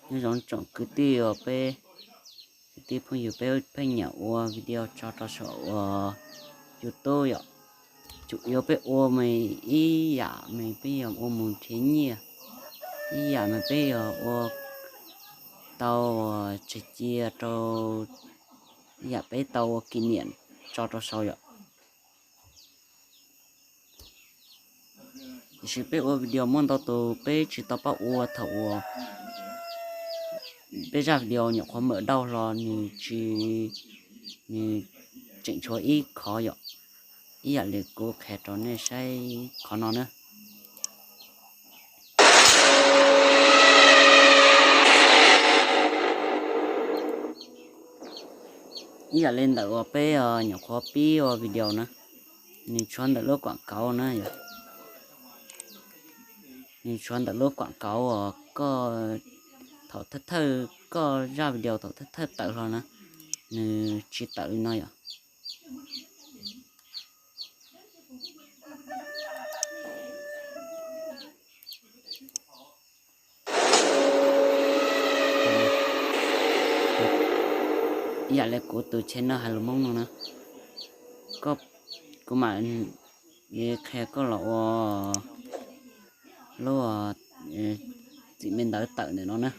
Nyob zoo tsoom kwv tij uas peb, kwv tij phooj ywg peb pheej nyiam ua video tso rau saum uas YouTube yom. Tsuas yog peb ua mas ib yam mas peb yog ua mus nrhiav nyiaj, ib yam mas peb yog ua tau tseg cia rau, ib yam peb tau ua kis niam tso rau saud yom. Tiam sis peb ua video muaj ntau tus peb tsis tau pab ua thaum uas peb zaj video nyuam qhuav mam dauj hlo nws tsis, nws tseem tshuav ib qho yom. Ib yam li kuv qhia rau nej saib qhov no na. Ib yam li ntawm uas peb nyuam qhuav pib ua video na, nws tshuav ntawm lub kuam kauv na yom. Nws tshuav ntawm lub kuam kauv uas koj thaum thawj thawj koj zaj video thaum thawj thawj tawm hlo na, nws tsis tawm li no yom. Ib yam li kuv tus channel hais lus Hmoob no na, kuv mam li qhia koj los ua lub txim me ntawv tawm ntawm no na.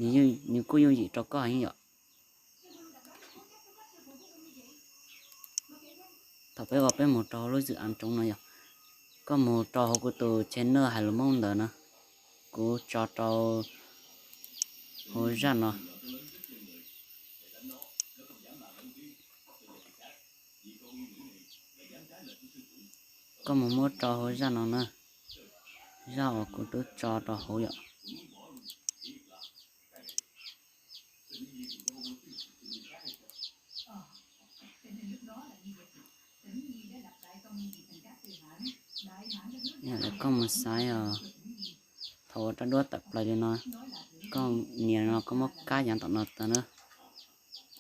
Nws kuj yooj yim rau koj heev yom. Thaum peb ua peb mus rau hauv lub zwm av ntsoov no yog, koj mus rau hauv kuv tus channel hais lus Hmoob ntawd na, kuv tso rau hauv zaj no. Koj mus muab rau hauv zaj no na, zaj uas kuv twb tso rau hauv yom. Yog li koj mus xaiv os, thaum ua rab duab tawm plaws li no, koj nias no koj muab kab yeev tom no tawm na,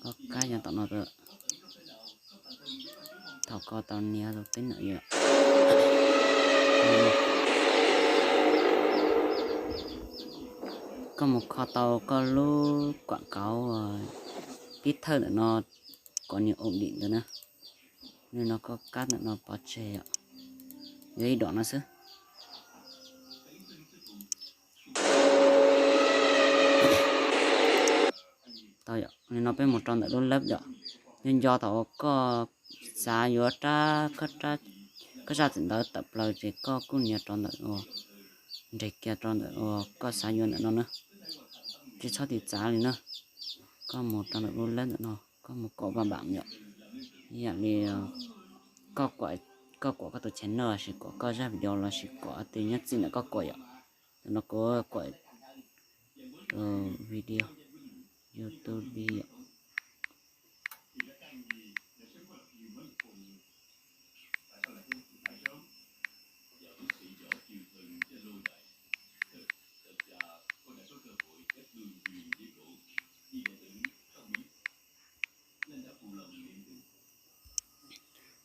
koj kab yeev tom no tawm. Thaum koj tau nias tus tib nam yom, koj mus kho tau koj lub kuam kauv pib thawj ntawm no kom nws ua dim ntawd na. Li no koj kab ntawm no pov tseg yom, yuav ib dom no xwb. Tau yom, li no peb mus rau ntawm lub lab yom, nco nco thaum uas koj xav yuav rab, koj zaj txim ntawv tawm plaws ces koj kuj nias rau ntawm uas nres kiag rau ntawm uas koj xav yuav ntawm no na, tsis txhob tiv txav li na. Koj mus rau ntawm lub lab ntawm no, koj mus kom vam vam yom, ib yam li koj kuam koj tus channel lossis kuam koj zaj video lossis kuam tej nyob txij ntawm koj kuam yom. Ntawm no kuv kuam video YouTube yom.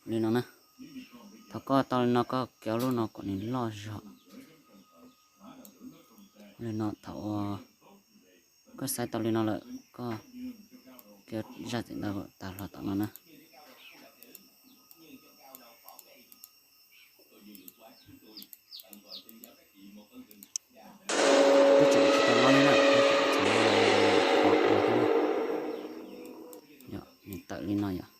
Li no na, thaum koj tau li no koj kiv lub no kom nws loj zog. Li no thaum koj xaiv tau li no lawm koj kiv zaj txim ntawv tas hlo tom no na. Twb tseem tsis tau lob thiab na, twb tseem tsis tau lob, qhov ua thiab na. Yog nws tawm li no yom.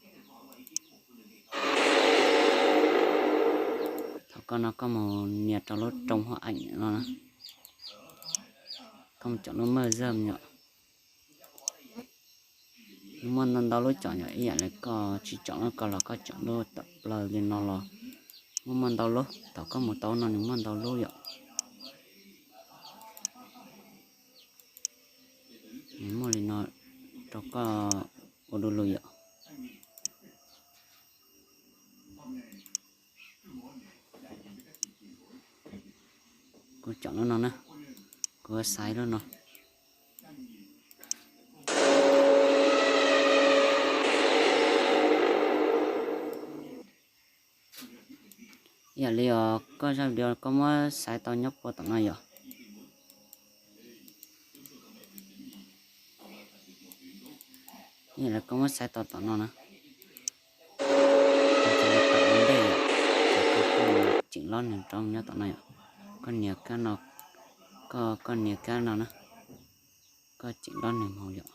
Thaum koj no koj mus nias rau lub rooj hauv aim no, koj mus caum lub maj zaj yom. Muaj ntau ntau lub caum yom, ib yam li koj tsis caum lub ko los koj caum lub tawm plaws li no los muaj muaj ntau lub. Thaum koj mus tau no nws muaj ntau lub yom. Nws muaj li no rau koj ua du lug yom. Kuv caum lub no na, kuv xaiv lub no. Ib yam li os, koj zaj video koj muab xaiv tau nyob puag tom no yom. Ib yam li koj muab xaiv tau tom no na, koj tseem los ntej yom, ces koj tuaj tseem lob nws rau nyob tom no yom. Koj nias kab no, koj, koj nias kab no na, koj tseem lob nws mus yom.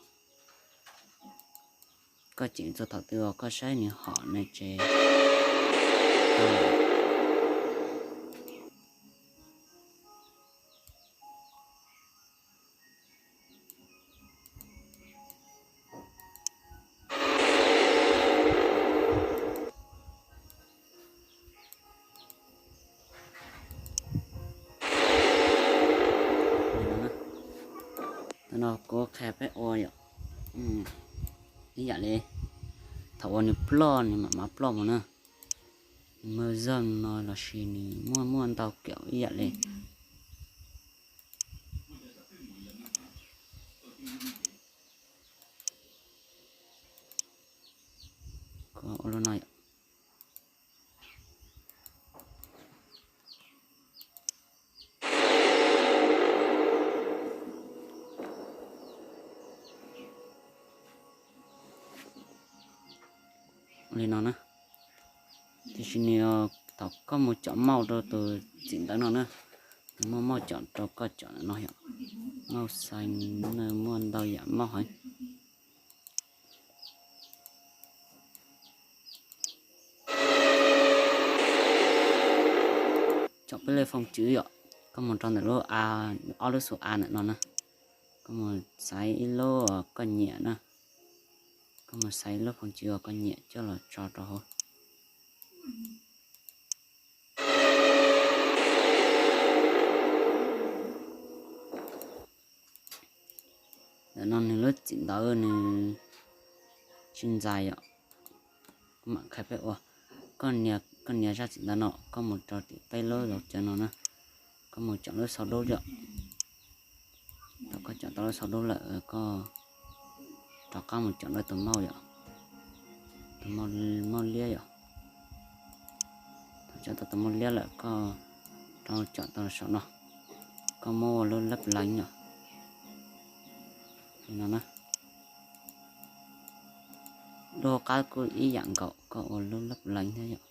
Koj tseem txog thaum twg uas koj saib nws hom no ces tau lawm. Li no na, ntawm no kuv qhia peb ua yom, ib yam li thaum uas nws ploj nws mam mam ploj mus na, nws muaj zog no lossis nws muaj muaj ntau kiam ib yam li kuv ua lub no yom. Li no na, tiam sis nws thaum koj mus com mauj rau tus txim ntawv no na, nws muaj mauj com rau koj com no yom. Mauj xais no muaj ntau yam mauj heev. Com peb lej phone tswv yom, koj mus rau ntawm lub a, ob lub xu a ntawm no na, koj mus xaiv ib lub koj nyiam na, koj mus xaiv ib lub phone tswv uas koj nyiam coj los tso rau hauv. Ntawm no nws lub txim ntawv nws tsis ntxais yom. Kuv mam qhia peb ua, koj nias zaj txim ntawv no koj mus rau tim peb lub zaus cawv no na, koj mus com lub sau dub yom. Thaum koj com tau lub sau dub lawm koj rov qab mus com lawm tus mauj yom, tus mauj liab yom. Thaum com tau tus mauj liab lawm koj rov com tau saum no, koj muab ua lub lab leev yom. Li no na, lub hauv qab kuj ib yam nkaus, koj ua lub lab leev thiab yom.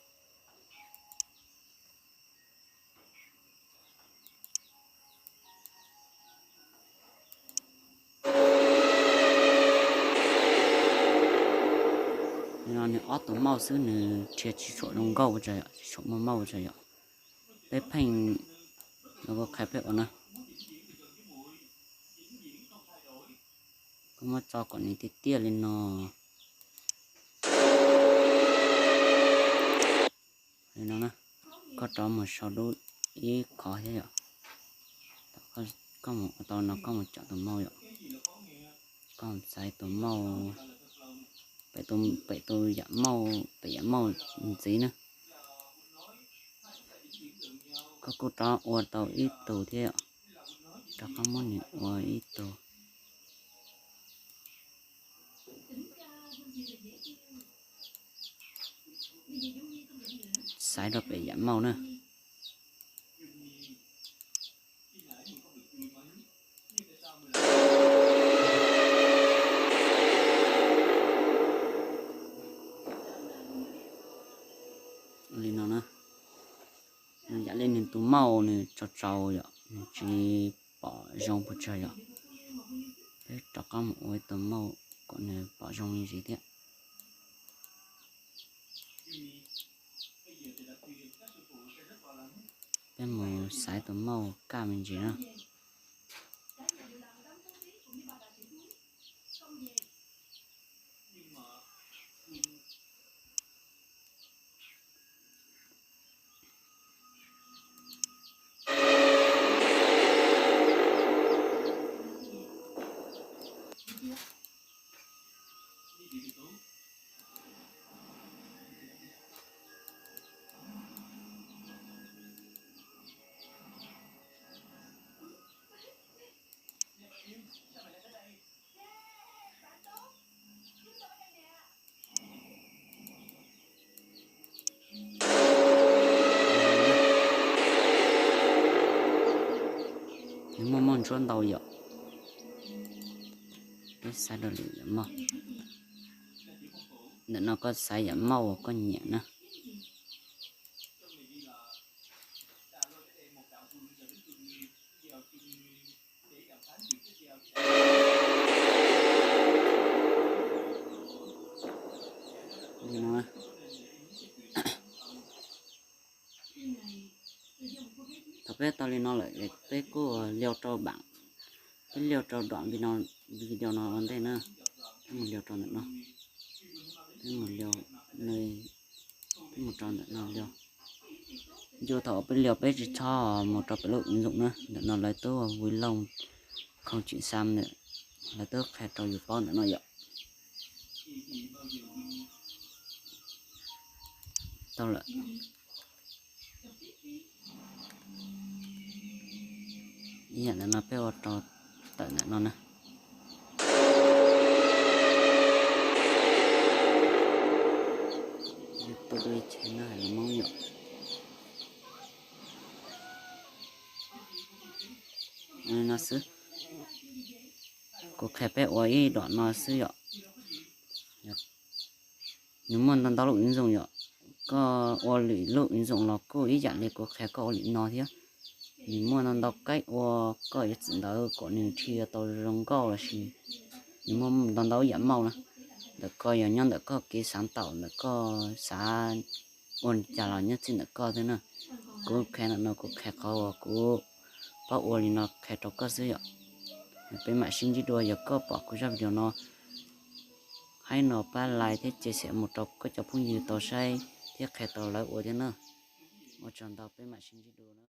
Li no nws ob tus mauj xwb nws rhiav tsis tshua zoo nkauj ua tsaug yom, tsis tshua muaj mauj ua tsaug yom. Peb pheej, no kuv qhia peb ua na, koj muab tso kom nws tiaj tiaj li no. Li no na, koj rov mus sau dub ib qho thiab yom. Koj mus ua tau no koj mus com tus mauj yom, koj mus xaiv tus mauj, pem tus yam mauj, pem yam mauj ntxiv na. Koj kuj rov ua tau ib tug thiab yom, rov qab muab nws ua ib tug. Xaiv rau pem yam mauj na. Li no na, yam li nws tus mauj nws tsaus tsaus yom, nws tsis pom zoo pes tsawg yom. Peb rov qab mus ua ib tug mauj kom nws pom zoo li ntsis thiab. Peb mus xaiv tus mauj kaj me ntsis na. Nws muaj mauj ntsuab ntau yom. Peb xaiv rau lwm yam mauj. Ntawm no koj xaiv yam mauj uas koj nyiam na. Li no. Thaum peb tau li no lawm es peb kuj liau rau npam, peb liau rau npam video no ua ntej na. Peb mus liau rau ntawm no, peb mus liau, peb mus rau ntawm no liau. Ncua thaum peb liau peb tsis txhob mus rau pem lub ứng dụng na, ntawm no lawv twb vui loj khoo tsim xam ntawm, lawv twb qhia rau yus paub ntawm no yom. Tau lawm. Ib yam ntawm no peb ua rau tawm ntawm no na. YouTube channel hais lus Hmoob yom. No xwb, kuv qhia peb ua ib dom no xwb yom. Nws muaj ntau ntau lub ứng dụng yom. Koj ua lwm lub ứng dụng los kuj ib yam li kuv qhia koj ua lwm no thiab. Nws muaj ntau ntau kaib ua, koj yuav txwm ntawd kom nws dhia tau zoo nkauj lossis nws muaj ntau ntau yam mauj na. Ntawm ko yog nyob ntawm koj kev xav tau, ntawm koj xav ua li cas los nyob txij ntawm koj thiab na. Kuv qhia ntawm no kuv qhia qhov uas kuv paub ua li no qhia rau koj xwb yom. Peb mam sib ntsib dua, yog koj pom kuv zaj video no, hais no pab like thiab chia sẻ mus rau koj cov phooj ywg tau saib thiab qhia tau lawv ua thiab na. Ua tsaug ntau, peb mam sib ntsib dua na.